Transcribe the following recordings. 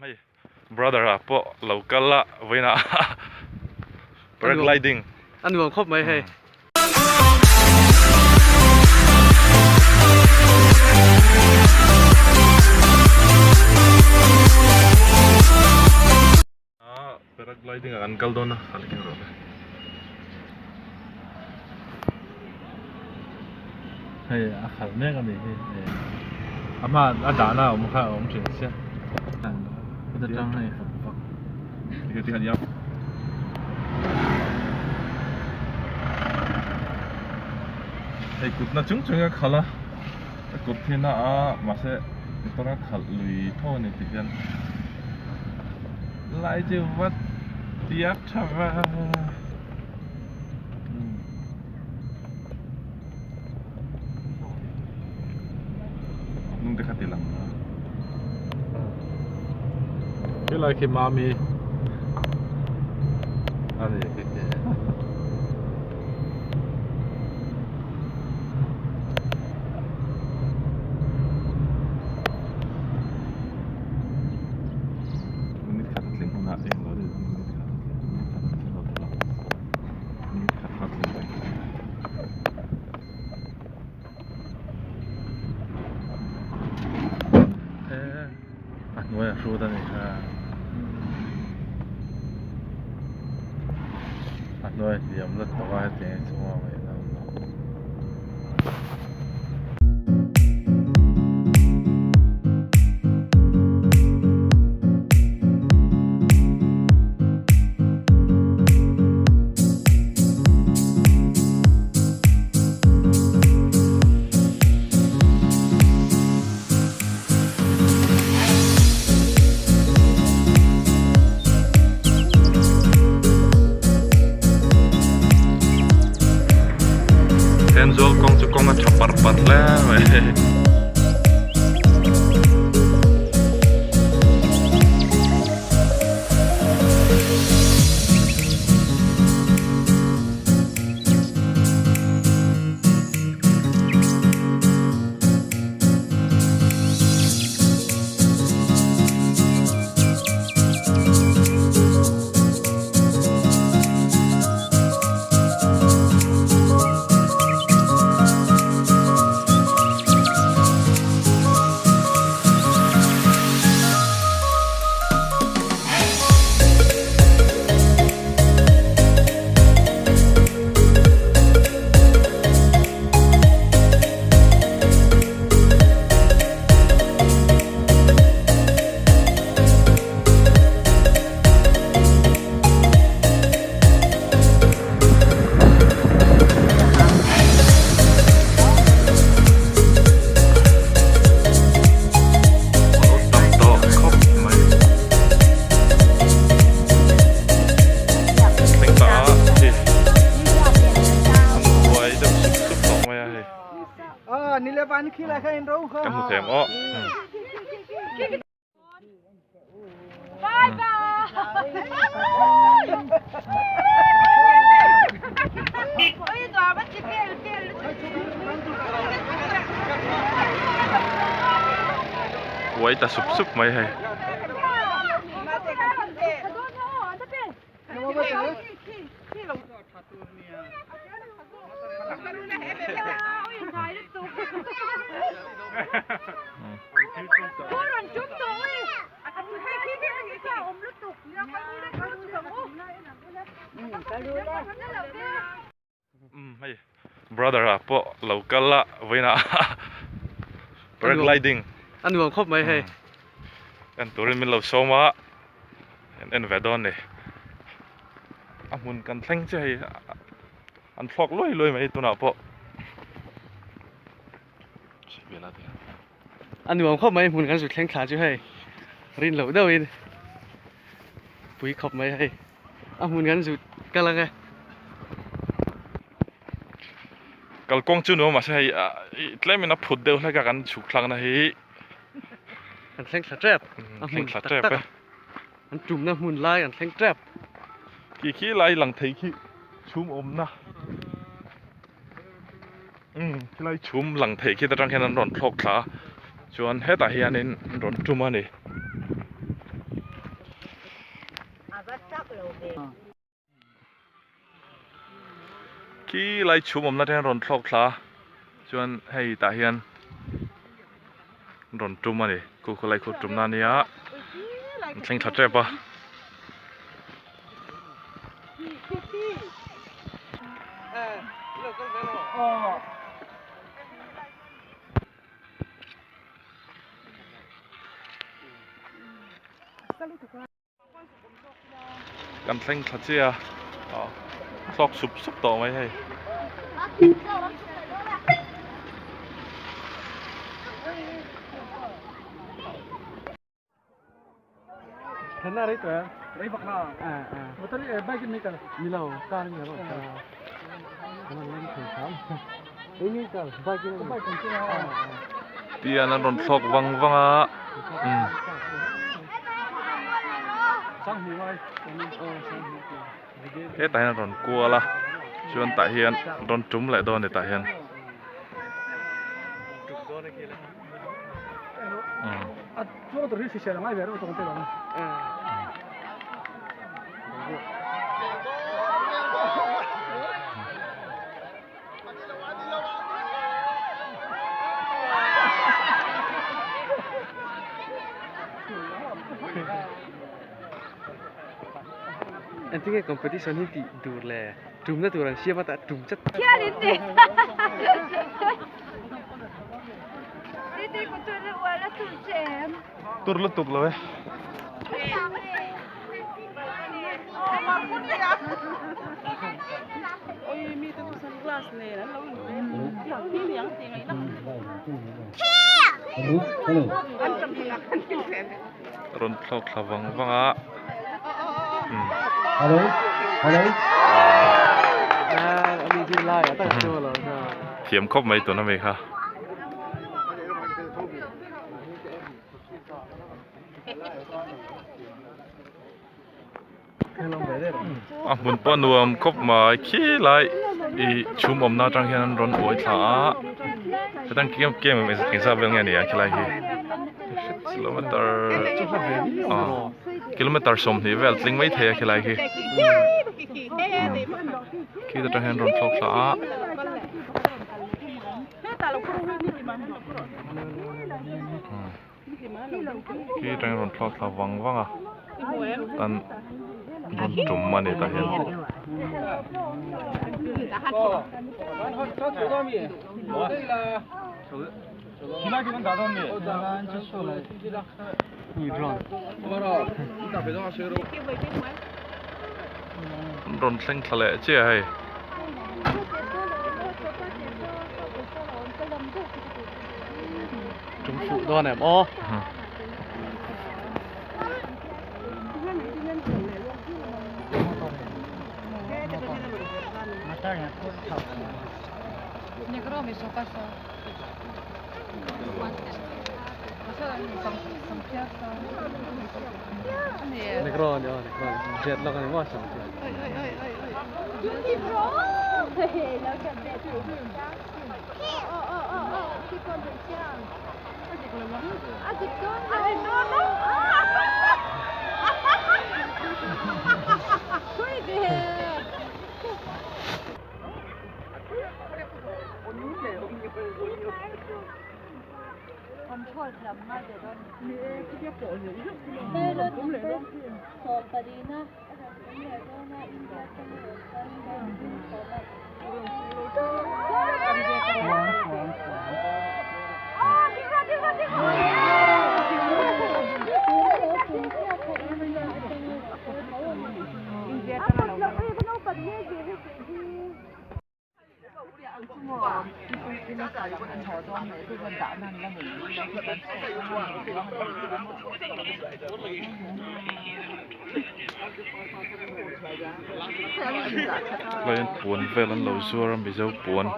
Hei brother ah pawh lo kal a vawiinah paragliding. A nuam khawp mai hei. Paragliding ah kan kal dawn a kal keng rawh le. Hei a khalh mek a nih hi a hma a dahna a awm kha a awm thin sia chuta tang hei hawp vak Hei kutna chung chung a khalh a a kut hi na a mahse motor a khalh lui tho a ni tih hian lai chu vat tiak tha va. Hnung te kha ti lang a. Khilai khi mami a ni khi khi. Minute khat a tling hunah eng lo deuh minute khat a tling minute khat a tling lo thei lo. A hnuai a hrut a ni kha a hnuai a hliam lutuk a hetiang hi chu a ngaihna a awm lo. Thenzawl kawng chu kawng a tha par par hle mai. Kan hmu thei ang aw. Uai ta sup sup mai hei. Umm hei brother ah pawh lo kal a vawiinah paragliding a nuam khawp mai hei en turin min lo sawm a en en ve dawn ni a hmun kan thleng chiah hei an thlawk luai luai mai tunah pawh a nuam khawp mai hmun kan zu thleng thla chu hei rin loh deuhin pui khawp mai hei a hmun kan zu kal ang e. Kalkawng chu nuam mahse hei tlem in a phut deuh hlek a kan chhuk thlak na hi kan thleng thla tep a hmun tak tak a an tumna hmun lai an thleng tep khi khi lai lang thei khi chhum awmna umm khilai chhum lang thei khi atang hian an rawn thlawk thla a chuan hetah hianin an rawn tum a ni. Khi lai chhum awmna te hian rawn thlawk thla a chuan hei tah hian rawn tum a ni khu khu lai khu tumna a nia an thleng thla tep a. Kan thleng thla chiah a aw thlawk sup sup tawh mai hei. Tian an rawn thlawk vang vang a umm. Hetah hian a rawn kual a chuan tah hian rawn tum leh dawn a ni tah hian. Engtin nge competition hi tih tur le tumna tur an siam a tah tum chat. Tur lutuk lo e. Rawn thlawk thla vang vang a. Thiam khawp mai tuna mi kha. A hmun pawh a nuam khawp mai khi lai ih chhum awmna atang hian an rawn uai thla a hetang kem kem engzat vel nge a ni a khilai hi kilometer ah kilometer sawmhnih vel tling mai thei a khilai khi khi atang hian an rawn thlawk thla a. Khi atangin rawn thlawk thla vang vang a tan rawn tum a ni tah hian. Rawn thleng thla leh chiah hei. Tum fuh dawn em aw. Negro ani aw negro jet lak ani maw sam chu. Tlaiin puan vel an lo zuar a mizo puan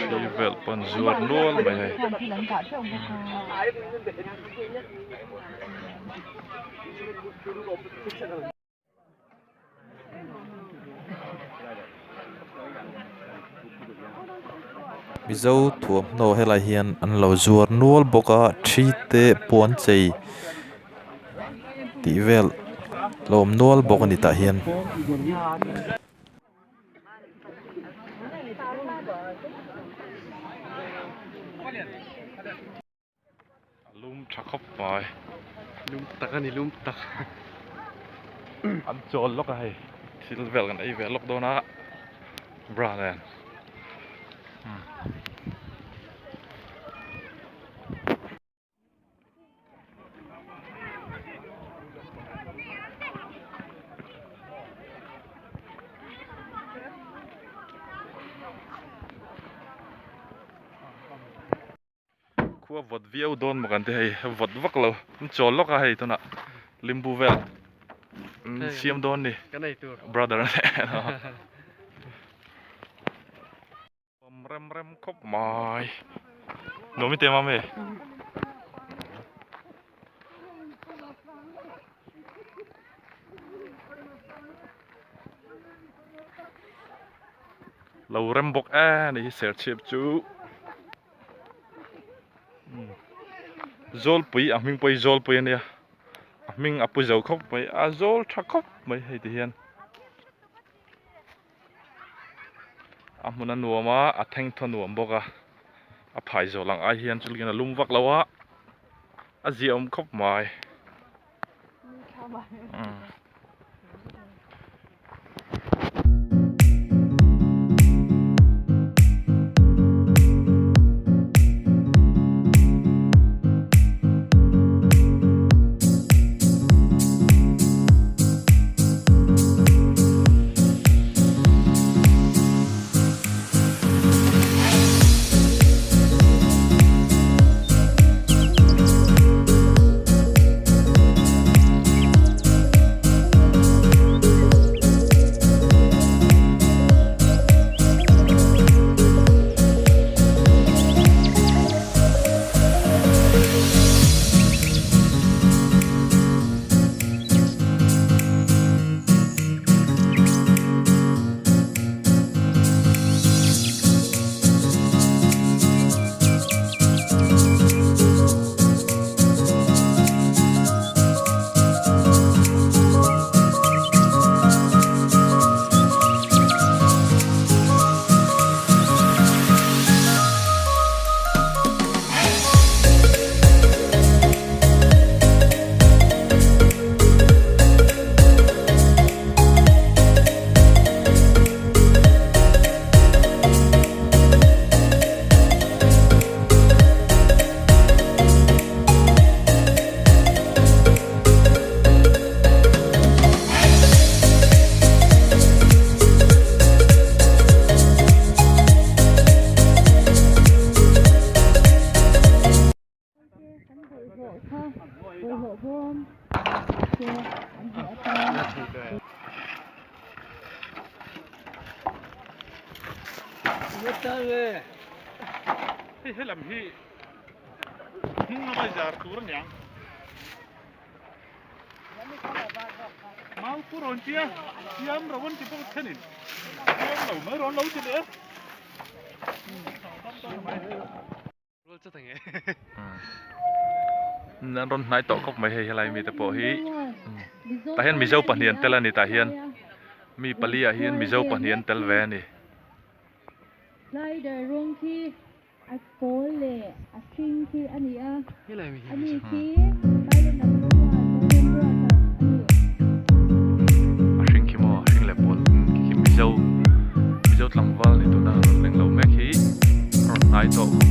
thi vel pawh an zuar nual mai hei. Mizo thuamhnaw helai hian an lo zuar nual bawk a thi te puan chei tih vel a awm nual bawk a ni tah hian. A lum tha khawp mai. Lum tak a ni lum tak. An chawl lawk a hei thil vel kan ei ve lawk dawn a bra nen. Khua vawt viau dawn maw kan ti hei vawt vak lo an chawl lawk a hei tunah limbu vel an siam dawn ni brother awm rem rem khawp mai nuam i tem a mi. Lo rem bawk e ni hi serchhip chu. Zawlpui a hming pawh hi zawlpui a nia a hming a pu zo khawp mai a zawl tha khawp mai hei ti hian a hmun a nuam a a thengthaw nuam bawk a a phai zawh lang ai hian chulian a lum vak lo a a ziahawm khawp mai. Hei helam hi hnung lama zar tur aniang mau pu rawn tia siam ro an ti bawk thenin siam lo mai rawn lo ti leh a. An rawn hnai tawh khawp mai hei helai mite pawh hi tah hian mizo pahnih an tel a ni tah hian mi pali ah hian mizo pahnih an tel ve a ni. Slider rawng khi a pawl leh a hring khi a ni a, ani khi pilot number one Lalremruata a ni. A hring khi maw a hring leh pawl khi mizo mizo tlangval ni tuna rawn leng lo mek hi rawn hnai tawh khawp.